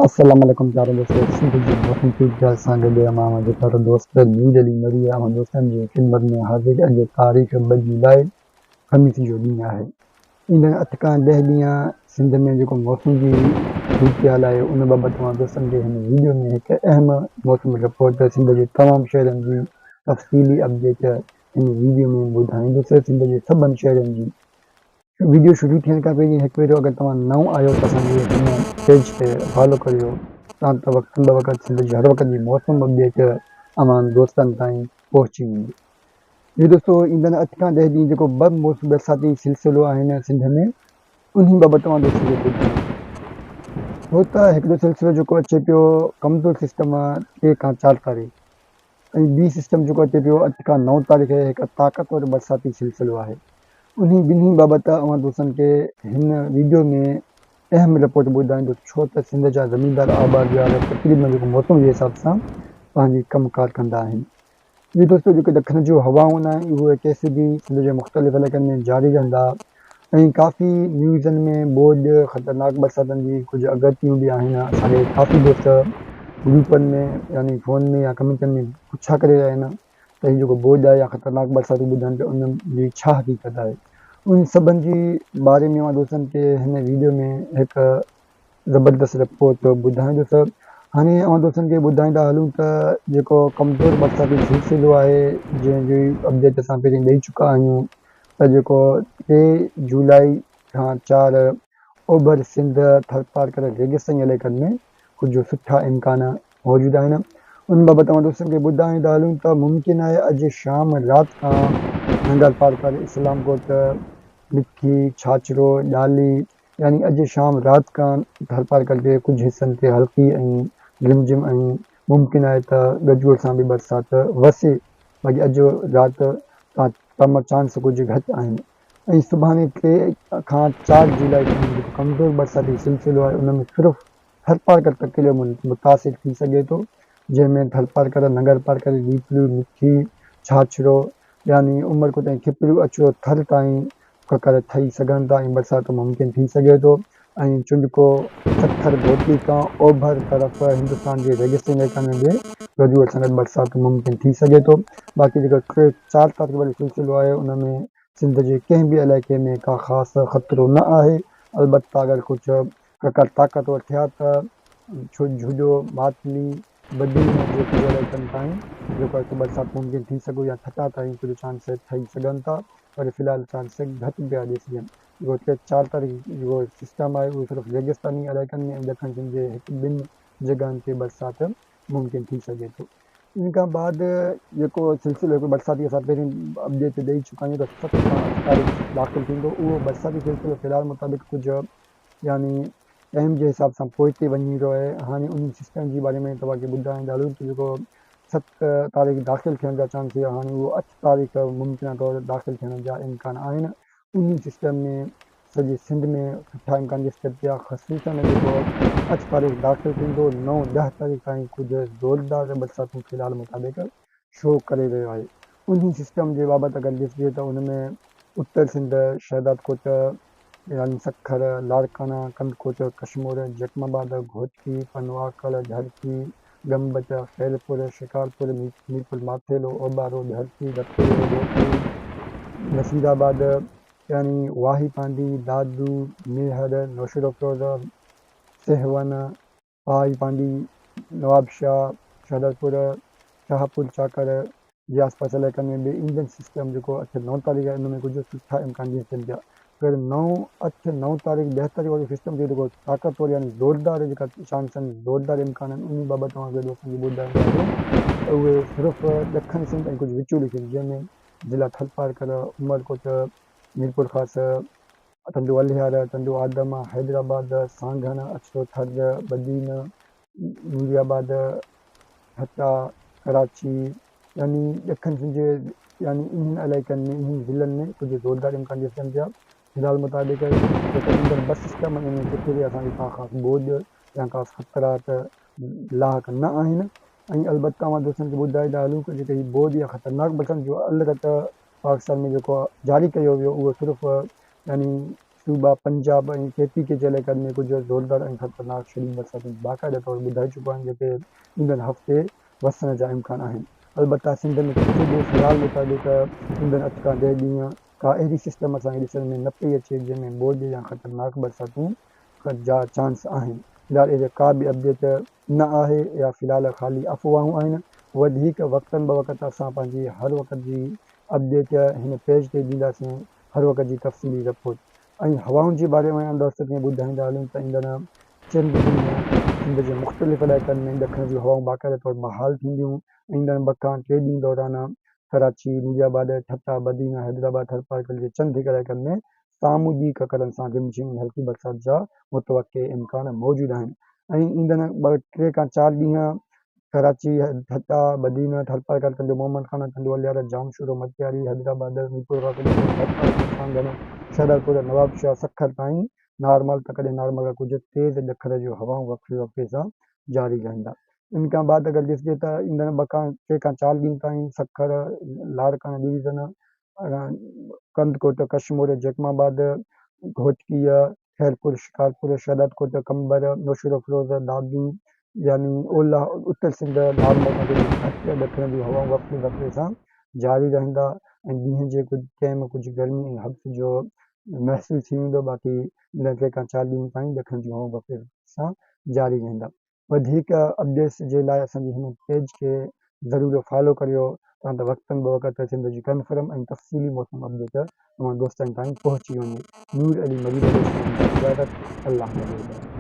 السلام عليڪم پيارا دوستو، سنڌ جي موسم صورتحال سان گڏ مان اوهان جو پيارو دوست مير علي مري اوهان دوستن جي خدمت ۾ حاضر. اڄ تاريخ 2 جولاء خميس جو ڏينهن آهي. ايندڙ 8 کان 10 ڏينهن سنڌ ۾ جيڪو موسم جي صورتحال آهي ان بابت اوهان دوستن کي هن ويڊيو ۾ هڪ اهم موسم رپورٽ سنڌ جي تمام شهرن جي تفصيلي اپڊيٽ هن ويڊيو ۾ ٻڌائيندس. سنڌ جي سڀن شهرن جي ويڊيو شروع ٿيڻ کان پهرين هڪ ڀيرو اگر توهان نئون آهيو ته اسان جي هن پيج کي فالو ڪريو تان ته وقتن به وقت سنڌ جي هر وقت جي موسم اپڊيٽ اوهان دوستن تائين پهچي ويندي. جي دوستو ايندڙ 8 کان 10 ڏينهن جيڪو ٻه موسم برساتي سلسلو آهن سنڌ ۾ انهي بابت توهان دوستن کي ٻڌايان ٿو ته هڪڙو سلسلو جيڪو اچي پيو ڪمزور سسٽم 3 کان 4 تاريخ ۽ ٻي سسٽم جيڪو اچي پيو 8 کان 9 تاريخ هڪ طاقتور برساتي سلسلو آهي. انهي ٻنهي بابت اوهان دوستن کي هن ويڊيو ۾ اهم رپورٽ ٻڌائيندس ڇو ته سنڌ جا زميندار آبادگار تقريبن جيڪو موسم جي حساب سان پنهنجي ڪم ڪار ڪندا آهن. جي دوستو جيڪي ڏکڻ جون هوائون آهن اهي ڪيسي به سنڌ جي مختلف علائقن ۾ جاري رهندا ۽ ڪافي نيوزن ۾ ٻوڏ، خطرناڪ برساتن جي ڪجهه اڳڪٿيون به آهن. اسان کي ڪافي دوست گروپن ۾ يعني فون ۾ يا ڪمينٽن ۾ پڇا ڪري رهيا آهن ته هي جيڪو ٻوڏ آهي يا خطرناڪ برساتون ٻڌائن پيا ان جي ڇا حقيقت آهي. ان سڀن جي باري ۾ اوهان دوستن کي هن ويڊيو ۾ هڪ زبردست رپورٽ ٻڌائيندس. هاڻي اوهان دوستن کي ٻڌائيندا هلون ته جيڪو ڪمزور برساتي سلسلو آهي جنهن جي اپڊيٽ اسان پهرين ڏئي چڪا آهيون ته جيڪو 3 جولاء کان 4 اوڀر سنڌ، ٿرپارڪر، ريگستاني علائقن ۾ ڪجهه سٺا امڪان موجود آهن. ان بابت اوهان دوستن کي ٻڌائيندا هلون ته ممڪن آهي اڄ شام رات کان ننگرپارڪر، اسلام ڪوٽ، مٺي، ڇاڇرو، ڏالي، يعني اڄ شام رات کان ٿرپارڪر جي ڪجهه حصن تي هلڪي ۽ رمجھم ۽ ممڪن آهي ته گجگوڙ سان به برسات وسي، باقي اڄ رات تان چانس ڪجهه گهٽ آهن ۽ سڀاڻي 3 کان 4 جولاء تائين جيڪو ڪمزور برساتي سلسلو آهي ان ۾ صرف ٿرپارڪر تڪليو متاثر ٿي سگهي ٿو، جنهن ۾ ٿرپارڪر، ننگرپارڪر، ڏيپلو، مٺي، ڇاڇرو يعني عمرڪوٽ ۽ کپرو اڇڙو ٿر تائين ڪڪر ٺهي سگهن ٿا ۽ برسات ممڪن ٿي سگهي ٿو ۽ چنڊڪو سکر گهوٽڪي کان اوڀر طرف هندستان جي ريگستاني علائقن ۾ به گجگوڙ سان گڏ برسات ممڪن ٿي سگهي ٿو. باقي جيڪو 3 4 تاريخ وارو سلسلو آهي ان ۾ سنڌ جي ڪنهن به علائقي ۾ ڪا خاص خطرو نه آهي البته اگر ڪجهه ڪڪر طاقتور ٿيا ته جهڏو، ماتلي، بدين جي ڪجهه علائقن تائين جيڪو آهي سو برسات ممڪن ٿي سگهو يا ٺٽا تائين ڪجهه چانس ٺهي سگهن ٿا پر في الحال چانس گهٽ پيا ڏسجن. جيڪو 3 4 تاريخ جيڪو سسٽم آهي اهو صرف ريگستاني علائقن ۾ ۽ ڏکڻ سنڌ جي هڪ ٻن جڳهن تي برسات ممڪن ٿي سگهي ٿو. ان کان بعد جيڪو سلسلو هڪ برساتي اسان پهرين اپڊيٽ ڏئي چڪا آهيون ته 7 کان 8 تاريخ داخل ٿيندو اهو برساتي سلسلو في الحال مطابق ڪجهه يعني ٽائيم جي حساب سان پوئتي وڃي رهيو آهي. هاڻي ان سسٽم جي باري ۾ توهان کي ٻڌائيندا هلون ته جيڪو 7 تاريخ داخل ٿيڻ جا چانس هيا هاڻي اهو 8 تاريخ ممڪنه طور داخل ٿيڻ جا امڪان آهن. ان سسٽم ۾ سڄي سنڌ ۾ سٺا امڪان ڏسجن پيا، خصوصن جيڪو 8 تاريخ داخل ٿيندو 9 10 تاريخ تائين ڪجهه زوردار برساتون في الحال مطابق شو ڪري رهيو آهي. انهي سسٽم جي بابت اگر ڏسجي ته ان ۾ اتر سنڌ، شهدادڪوٽ، يعني سکر، لاڙڪاڻا، ڪنڌڪوٽ، ڪشمور، جيڪب آباد، گهوٽڪي، پنوعاقل، ڏهرڪي، گمبٽ، خيرپور، شڪارپور، ميرپور ماٿيلو، اوٻارو، ڏهرڪي، رتوڙو، ڏوڪري، نصير آباد، يعني واهي پانڌي، دادو، ميهڙ، نوشهروفيروز، سيهون، پهاڙي پانڊي، نوابشاهه، شهدادپور، شاهپور چاڪر جي آس پاس علائقن ۾ به ايندڙ سسٽم جيڪو 8 9 تاريخ آهي ان ۾ ڪجهه سٺا امڪان ڏسجن پيا. اگر 9 8 9 تاريخ 10 تاريخ وارو سسٽم جيڪو طاقتور يعني زوردار جيڪا چانس آهن زوردار امڪان آهن انهي بابت توهان کي دوستن کي ٻڌائيندا هلون ته اهي صرف ڏکڻ سنڌ ۽ ڪجهه وچولي سنڌ جنهن ۾ ضلع ٿرپارڪر، عمرڪوٽ، ميرپورخاص، ٽنڊو الهيار، ٽنڊو آدم، حيدرآباد، سانگهڙ، اڇڙو ٿر، بدين، نوري آباد، ٺٽا، ڪراچي يعني ڏکڻ سنڌ جي يعني انهن علائقن ۾ انهن ضلعن ۾ ڪجهه زوردار امڪان ڏسجن پيا. في الحال مطابق جيڪا ايندڙ بس سسٽم آهي ان ۾ ڪٿي به اسان کي ڪا خاص ٻوڏ يا ڪا خطرات لاحق نه آهن ۽ البته اوهان دوستن کي ٻڌائيندا هلون ته جيڪي هي ٻوڏ يا خطرناڪ برسات جو الرٽ پاڪستان ۾ جيڪو جاري ڪيو ويو اهو صرف يعني صوبا پنجاب ۽ ڪي پي ڪي جي علائقن ۾ ڪجهه زوردار ۽ خطرناڪ شديد برساتون باقاعده طور ٻڌائي چڪو آهيان جيڪي ايندڙ هفتي وسڻ جا امڪان آهن. البته سنڌ ۾ ڪٿي به في الحال مطابق ايندڙ اٺ کان ڏهه ڏينهن ڪا اهڙي سسٽم اسان کي ڏسڻ ۾ نه پئي اچي جنهن ۾ ٻوڏ يا خطرناڪ برساتون جا چانس آهن. في الحال اهڙي ڪا به اپڊيٽ نه آهي يا في الحال خالي افواهون آهن. وڌيڪ وقتن بوقت اسان پنهنجي هر وقت جي اپڊيٽ هن پيج تي ڏينداسين هر وقت جي تفصيلي رپورٽ ۽ هوائن جي باري ۾ دوستن کي ٻڌائيندا هلون ته ايندڙ چند ڏينهن سنڌ جي مختلف علائقن ۾ ڏکڻ جون هوائون باقاعده طور بحال ٿينديون ايندڙ ٻه کان ٽي ڏينهن دوران ڪراچي، نوري آباد، ٺٽا، بدين، حيدرآباد، ٿرپارڪر جي چند هڪ علائقن ۾ سامونڊي ڪڪرن سان رمجھم ۽ هلڪي برسات جا متوقع امڪان موجود آهن ۽ ايندڙ ٻه ٽي کان چار ڏينهن ڪراچي، ٺٽا، بدين، ٿرپارڪر، ٽنڊو محمد خان، ٽنڊو الهيار، ڄامشورو، مٽياري، حيدرآباد، ميرپورخاص، ٿرپارڪر، سانگهڙ، شهدادپور، نوابشاهه، سکر تائين نارمل ته ڪڏهن نارمل کان ڪجهه تيز ڏکر جون هوائون وقفي وقفي سان جاري رهندا. ان کان بعد اگر ڏسجي ته ايندڙ ٻه کان ٽي کان چار ڏينهن تائين سکر، لاڙڪاڻي ڊويزن، ڪنڌڪوٽ، ڪشمور، جيڪب آباد، گهوٽڪي، خيرپور، شڪارپور، شهدادڪوٽ، قمبر، نوشهروفيروز، دادو يعني اولهه اتر سنڌ نارمل کان ڪجهه گهٽ ڏکڻ جون هوائون وقفي وقفي سان جاري رهندا ۽ ڏينهن جي ڪجهه ٽيم ڪجهه گرمي ۽ حبس جو محسوس ٿي ويندو باقي ايندڙ ٽي کان چار ڏينهن تائين ڏکڻ جون هوائون وقفي سان جاري رهندا. وڌيڪ اپڊيٽس جي لاء اسان جي هن پيج کي ضرور فالو ڪريو تان ته وقتن بوقت سنڌ جي ڪنفرم ۽ تفصيلي موسم اپڊيٽ اوهان دوستن تائين پهچي وڃي. نور علي مري بلوچ کي ڏيندا اجازت. الله نگهبان.